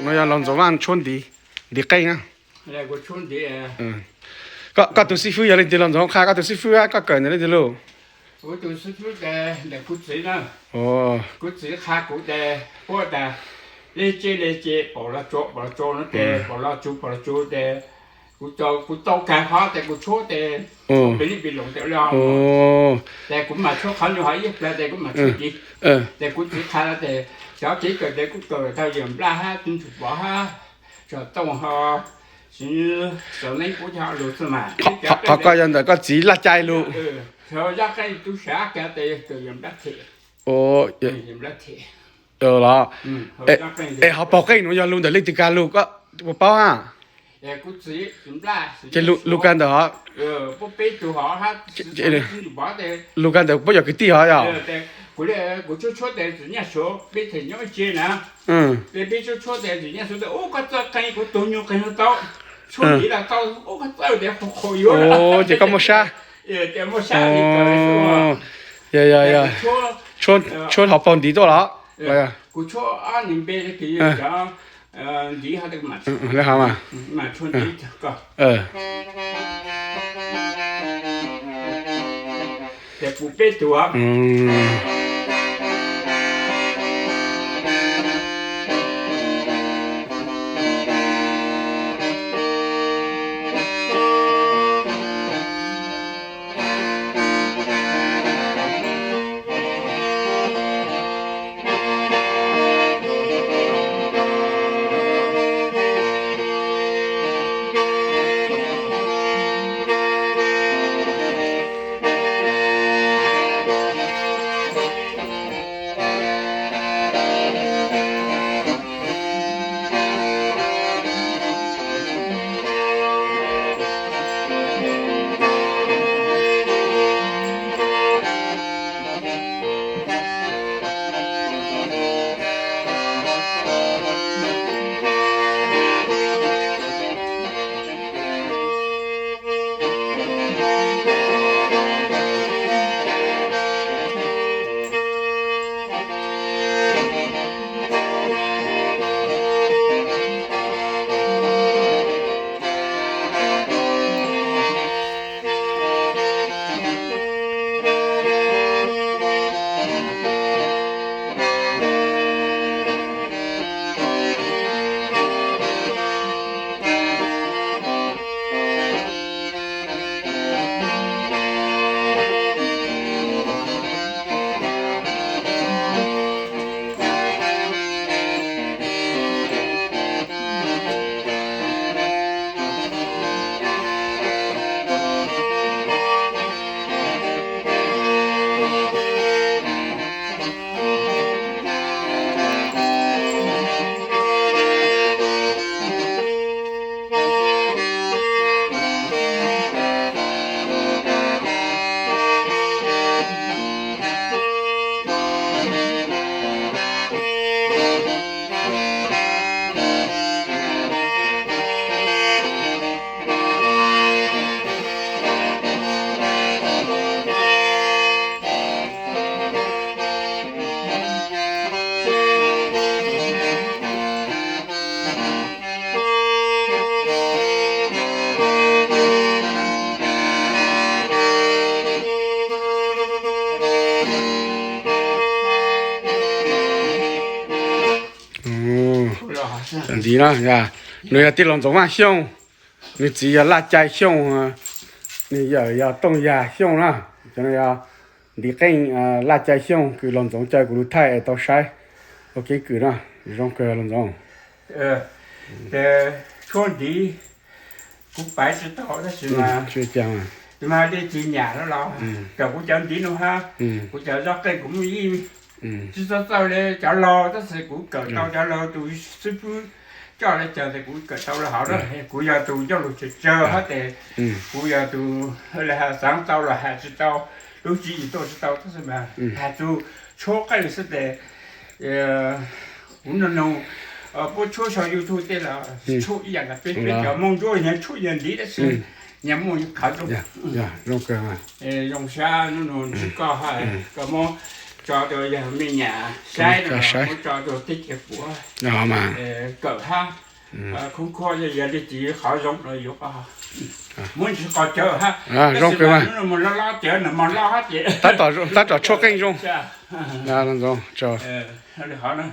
No yog Laus Ntxoov Vaj tshuab ntiv, ntiv qeej na. Koj tus xib fwb yog leej twg, Laus Ntxoov qha koj tus xib fwb, koj kawm ntawm leej twg lauj? Kuv tus xib fwb ces ntawm kuv txiv na. Kuv txiv qha kuv ces, puab tas, le ce le ce, pom los tso pom los tso no ces, pom los tsu pom los tsu ces, kuv tau kag qhov ces kuv tshuab ces, pem li pem loos ces, ces kuv mam tshuab qhov nws ho ib plawg ces kuv mam tshuab tiv. Ces kuv txiv qha ces, cov kev kawm ces kuv kawm tau Yawm Nplaj hab Tub Ntsuj Pov hab Tsom Tooj ho, Xeem Neeb puab cov lug xwb mas. Qhov koj yog ntawm koj txiv laj cai lug. Yog zaj qeej tub sab kag ces kawm Yawm Nplaj them. Los, es ho paug qeej nuav yog lug ntawm leej twg kag lug koj puas paub hab? Ces lug kag ntawm ho, lug kag ntawm puab cov kwv tij ho yog? Kuv tshuab tshuab tes txwm nyaj suav peb them nyob ib ce na. Peb tshuab tshuab tes txwm nyaj suav tes ub koj txawj qeej kuv tug nyuj qeej tau, tshuab tiv los tau ub koj txawj tes qhov qhov yuav ces koj muaj sab. Muaj sab li kawm xwb. Tshuab ho paug ntiv tuaj los? Kuv tshuab ob nws npe kws cov ntiv ho mas tshuab ntiv ko. Ces kuv peb tug. Nws yog tij laug Ntxoov Vaj Xyooj, nws txiv yog Laj Cai Xyooj, nws yawm yog Tooj Yag Xyooj na. Cov no yog ntiv qeej Laj Cai Xyooj kws laug Ntxoov caw kuv lug thaij es tau saib ua keeb kwm na. Zoo kawg laug Ntxoov. Ces tshuab ntiv kuv paiv tsi tau tab sis mas, tsis mas dej tsis nyam no los kawm kuv cov ntiv no hab, kuv cov zaj qeej kuv muaj ib tsis txawj txawj li cov laug tab sis kuv kawm tau cov laug tus xib fwb coj lawv caw tes kuv kawm tau lawv hauv na. Kuv yog tus coj lug tsawg tsawg hab tes kuv yog tus xaav tau los has tsis tau, lub tswv yim tuaj tsis tau tab sis mas has txug tshuab qeej xwb tes kuv noog noog puab tshuab sau YouTube tej los tshuab ib yam tas peb, peb cov Moob Ntsuab yog tshuab yog ntiv tab sis nyag muaj qhov zoo. Zoo sab nub nua ntsib koj, koj muab tso rau yog me nyuam saib no, muab tso rau teb chaws puav, kawm hab, khoob khuab yog li tsis qhov zoo no yuav muab ntsis qos cawv hab, zoo kawg mas, mus loj loj cawv no, mus loj hab ces tab tom tshuab qeej zoo. Li hov no.